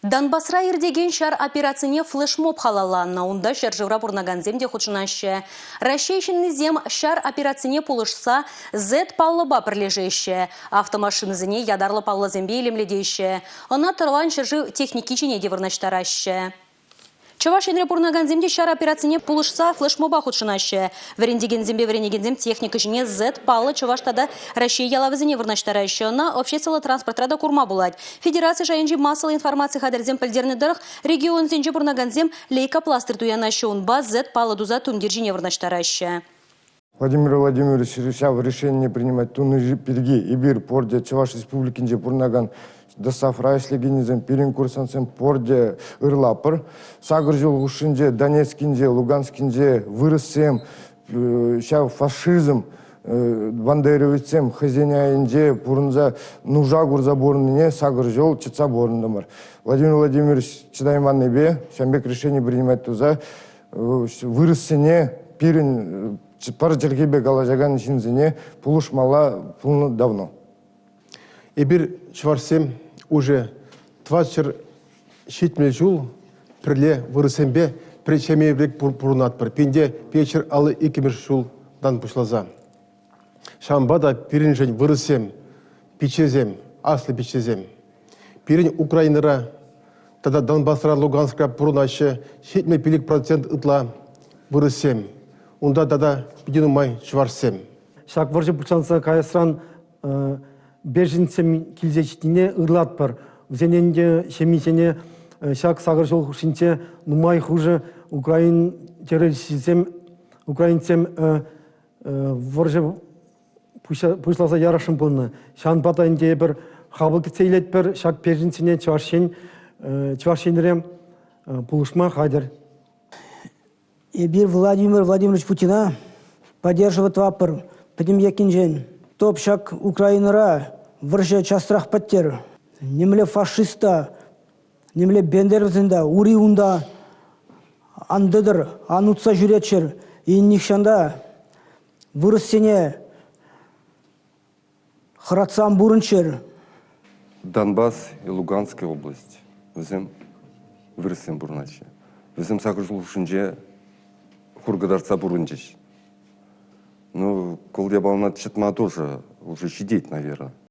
Донбасра иртекен ҫар операцине флешмоб халалланӑ. Унта ҫӗршывра пурӑнакансем те хутшӑнаҫҫӗ. Раҫҫей ҫыннисем ҫар операцине пулӑшса Z паллӑпа пӗрлешеҫҫӗ. Автомашинӑсене ятарлӑ паллӑсемпе илемлетеҫҫӗ. Ӑна тӑван ҫӗршыв техники ҫине те вырнаҫтараҫҫӗ. Чӑваш Енре пурӑнакансем те ҫар операцине пулӑшса флешмоба хутшӑнаҫҫӗ. Вӗрентекенсемпе вӗренекенсем техника ҫине Z паллӑ чӑваш тата Раҫҫей ялавӗсене вырнаҫтараҫҫӗ. Ӑна обществӑллӑ транспортра та курма пулать. Федераци шайӗнчи массӑллӑ информаци хатӗрӗсем пӗлтернӗ тӑрӑх, регионсенче пурӑнакансем лейкопластырь туянаҫҫӗ, унпа Z паллӑ туса тумтир ҫине вырнаҫтараҫҫӗ. Владимир Владимирович ҫав решение принимать тунӑ пирки эпир пурте Чӑваш Республикинче пурӑнакан ДОСААФра ӗҫлекенӗсем, пирӗн курсантсем пурте ырлапӑр. Сакӑр ҫул хушшинче Донецкинче, Луганскинче вырӑссем ҫав фашизм бандеровецсем хӑйсен айӗнче пурӑнса нуша курса пурӑннине сакӑр ҫул чӑтса пурӑнтӑмӑр. Владимир Владимирович чӑтайманнипе ҫавӑн пек решение принимать туса вырӑссене пирӗн пӗр чӗлхепе калаҫакан ҫынсене пулӑшмалла пулнӑ давно. Эпир, чӑвашсем, уже 470 ҫул пӗрле вырӑссемпе пӗр ҫемье пек пурӑнатпӑр. Пинте печӗр аллӑ иккӗмӗш ҫултан пуҫласа. Ҫавӑнпа та пирӗншӗн вырӑссем, пиччесем, аслӑ пиччесем. Пирӗн Украинӑра тата Донбасра, Луганскра пурӑнаҫҫӗ 75% ытла вырӑссем. Унта тата питӗ нумай чӑвашсем. Ҫак вӑрҫӑ пуҫланса каясран беженцсем килсе ҫитнине ырлатпӑр. Вӗсене ӗнтӗ ҫемйисене ҫак сакӑр ҫул хушшинче нумай хушӑ украин террорисчӗсем, украинцсем вӑрҫӑ пуҫласа ярасшӑн пулнӑ. Ҫавӑнпа та ӗнтӗ эпир хапӑл кӗтсе илетпӗр ҫак беженцсене Чӑваш Ен Чӑваш Енре пулӑшма хатӗр. Эпир Владимир Владимирович Путина поддерживать тӑватпӑр пӗтӗм еккинчен. Топ ҫак Украинӑра вӑрҫӑ часрах пӗттӗр. Нимле фашист та, нимле бендеровсен та ури унта ан тӑтӑр, ан утса ҫӳреччӗр. И нихҫан та вырӑссене хӑратса ан пурӑнччӑр. Донбасс и Луганская область. Вӗсем вырӑссем пурӑнаҫҫӗ. Вӗсем сакӑр ҫул хушшинче хур кӑтартса пурӑнчӗҫ. Ну, кул япалана чӑтма тоже уже ҫитет, наверное.